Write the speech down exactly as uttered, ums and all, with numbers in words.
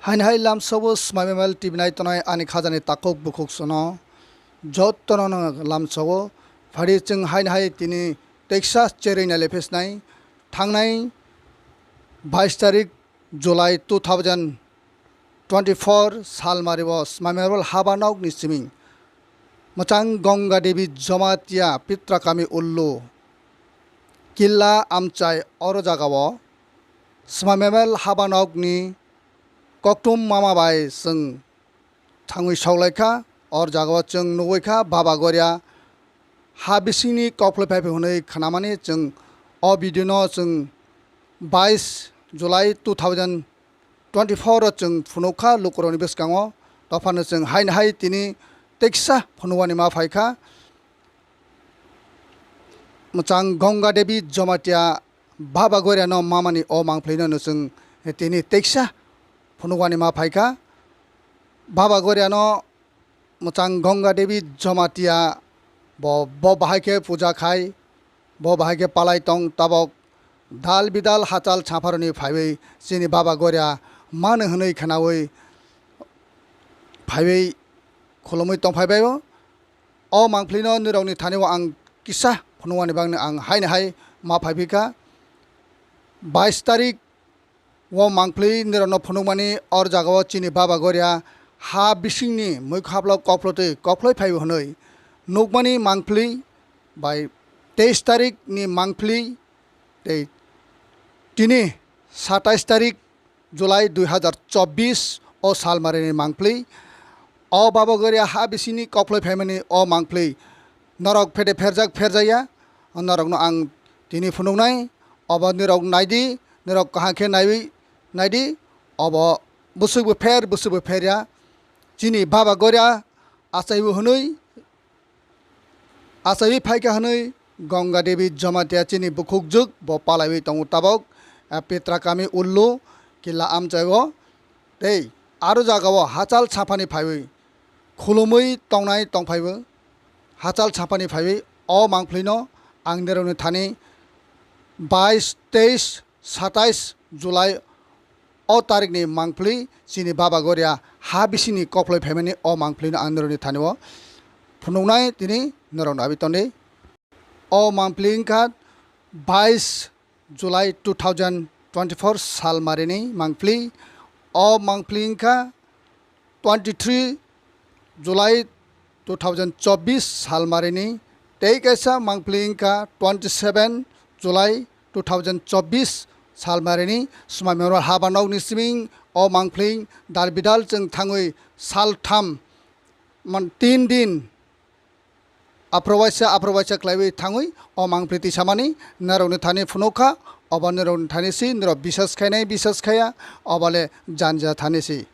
Haini hai lamsao Smai Mobile T V nai tongnai ani khajani takhuk bukhuk sono jottono no lamsao phari chwng haini hai tini teksa cherwi nai lephisnai thangnai bais tarik July two thousand twenty-four salmari o Smai Mobile haba nokni siming Mwchang Ganga Devi Jamatia Pitra Kami Ullu Killa Amchai oro jagao Smai Mobile haba nokni koktum mama bai chwng thangwi soklaikha. Or jagao chwng nugwi kha Baba Goria ha bisingni kokphlai phaiphai hwnwi khnamani. Chwng o video no chwng bais July two thousand twenty-four o chwng phunukha lukurokni bwskango. Dophano chwng haini hai tini teksa phunugwani ma phaikha. Mwchang Ganga Devi Jamatia Baba Goria no mamani o mangphlwi no chwng tini teksa phunugwani ma phaikha. Baba Goria no Mwchang Ganga Devi Jamatia bo, bo bahai khe puja khai, bo bahai khe palai tong tabok dal bidal hachal chapharoni phaiwi chini Baba Goria mano hwnwi khnawi phaiwi khulumwi tong phaibai o. O mangphlwi no nirokni thani o ang kisa phunukmani bagwi ang haini hai ma phaiphikha. Bais tarik o mangphlwi nirokno phunukmani or jagao chini Baba Goria ha bisingni mwkhaplo kokphlotwi kokphlai phaibo hwnwi nukmani mangphlwi bai teis tarik ni mangphlwi tei tini satais tarik July dui hazar chobbish o salmarini mangphlwi. O Baba Goria ha bisingni kokphlai phaimani o mangphlwi norok phede pherjak pherjaya, norokno ang tini phunuknai. Obo nirok naidi, nirok kaham khe naiwi naidi. Obo bwswkbo pher, bwswkbo pherya. Chini Baba Goria achaibo hwnwi, achaiwi phaikha hwnwi Ganga Devi Jamatia chini bukhukjwk bo palaiwi tongo tabok, eh, Pitra Kami Ullu Killa Amchai o. Tei aro jagao hachal saphani phaiwi khulumwi tongnai tongphaibo, hachal saphani phaiwi o mangphlwino ang nirokni thani bais, teis, satais July o tarikni mangphlwi chini Baba Goria ha bisingni kokphlai phaimani o mangphlwino ang nirokni thani o phunuknai tini norok nabi tongdi. O mangphlwi wngkha bais July two thousand twenty-four salmarini mangphlwi. O mangphlwi wngkha twenty-three July two thousand chobbish salmarini. Tei kaisa mangphlwi wngkha twenty-seven July two thousand chobbish salmarini. Swmai mero haba nokni siming o mangphlwi dal bidal chwng thangwi saltham, man, tin din aphro waisa, aphro waisa khlaiwi thangwi o mangphlwi tisamani norokni thani phunukha. Obo norokni thani si, norok bisas khainai, bisas khaya, obole janja thani si.